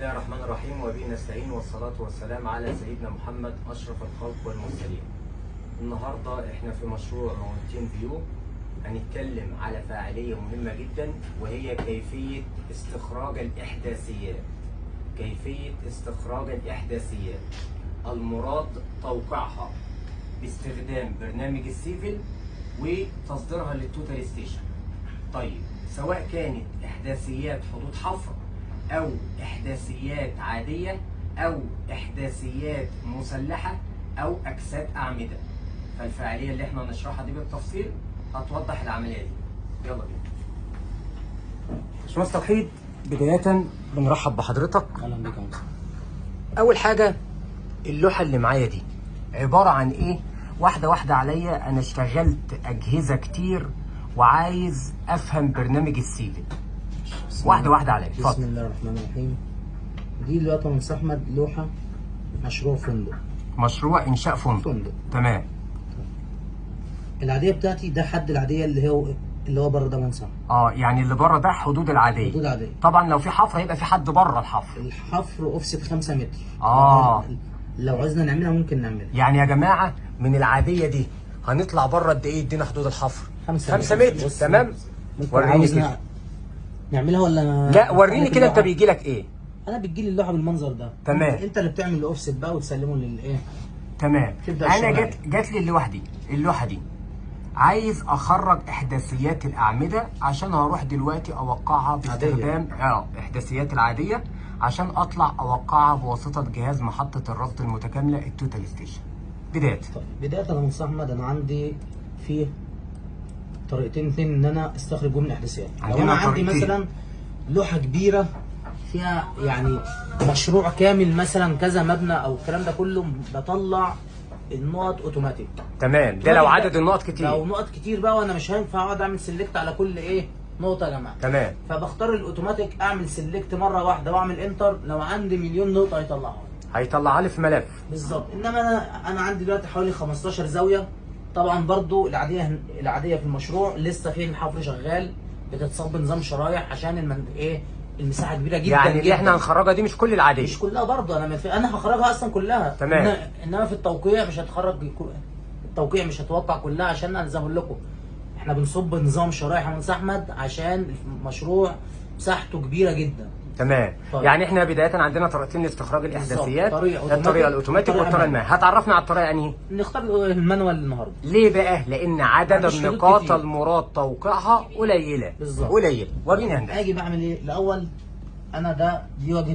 الله الرحمن الرحيم، وبه نستعين، والصلاة والسلام على سيدنا محمد أشرف الخلق والمرسلين. النهاردة احنا في مشروع Mountain View، هنتكلم على فاعلية مهمة جدا، وهي كيفية استخراج الإحداثيات. كيفية استخراج الإحداثيات المراد توقيعها باستخدام برنامج ال Civil وتصديرها لل total station. طيب، سواء كانت إحداثيات حدود حفر أو إحداثيات عادية أو إحداثيات مسلحة أو أجساد أعمدة، فالفعالية اللي احنا هنشرحها دي بالتفصيل هتوضح العملية دي. يلا بينا. باشمهندس توحيد، بداية بنرحب بحضرتك. اهلا بك يا مصطفى. أول حاجة، اللوحة اللي معايا دي عبارة عن إيه؟ واحدة واحدة عليا، أنا اشتغلت أجهزة كتير وعايز أفهم برنامج ال Civil. واحدة واحدة عليا. بسم اتفضل. الله الرحمن الرحيم. دي دلوقتي يا مهندس احمد لوحة مشروع فندق. مشروع إنشاء فندق. فندق. تمام. العادية بتاعتي ده حد العادية اللي هو بره ده مهندس احمد. يعني اللي بره ده حدود العادية. حدود عادية. طبعا لو في حفر هيبقى في حد بره الحفر. الحفر اوفست 5 متر. لو عايزنا نعملها ممكن نعملها. يعني يا جماعة، من العادية دي هنطلع بره قد ايه؟ يدينا حدود الحفر 5 5 متر. بص، تمام. ممكن وريني عاوزنا كده. نعملها ولا لا، وريني كده انت اللوحة؟ بيجي لك ايه؟ انا بتجيلي اللوحة بالمنظر ده. تمام. انت اللي بتعمل الاوفست بقى وتسلمه للايه. تمام. تبدأ انا الشغل. جت لي اللوحة دي، اللوحة دي عايز اخرج احداثيات الاعمدة عشان هروح دلوقتي اوقعها باستخدام احداثيات العاديه، عشان اطلع اوقعها بواسطة جهاز محطة الرصد المتكاملة ال total station. بداية. طيب، بداية يا مهندس احمد، انا عندي فيه طريقتين اتنين ان انا استخرج بهم الاحداثيات. لو عندنا انا عندي طريقتين. مثلا لوحة كبيرة فيها يعني مشروع كامل، مثلا كذا مبنى او الكلام ده كله، بطلع النقط اوتوماتيك. تمام، ده لو عدد النقط لو كتير. نقط كتير بقى، وانا مش هينفع اقعد اعمل select على كل ايه نقطة يا جماعه. تمام. فبختار الاوتوماتيك، اعمل select مرة واحدة واعمل enter، لو عندي مليون نقطة هيطلعها. هيطلعها لي في ملف. بالظبط. انما انا عندي دلوقتي حوالي 15 زاوية. طبعا برضو العاديه في المشروع لسه في الحفر شغال، بتتصب نظام شرايح عشان ايه المساحة كبيرة جدا. يعني اللي جدا. احنا هنخرجها دي مش كل العاديه. مش كلها برضو، انا هخرجها اصلا كلها. تمام. انما في التوقيع مش هتخرج، التوقيع مش هتوقع كلها، عشان انا زي ما بقول لكم احنا بنصب نظام شرايح يا مهندس احمد عشان المشروع مساحته كبيرة جدا. تمام. طيب. يعني احنا بداية عندنا طريقتين لاستخراج الاحداثيات: طريقة أوتوماتيك الطريقة الاوتوماتيك والطريقة والطريقة ال manual. ال manual. هتعرفنا على الطريقة انهي؟ نختار ال manual النهارده. ليه بقى؟ لان عدد مفيش حدود النقاط كتير. المراد توقيعها قليله. بالظبط. قليله. وريني هندسه. اجي بعمل ايه الاول؟ انا ده دي واجهه.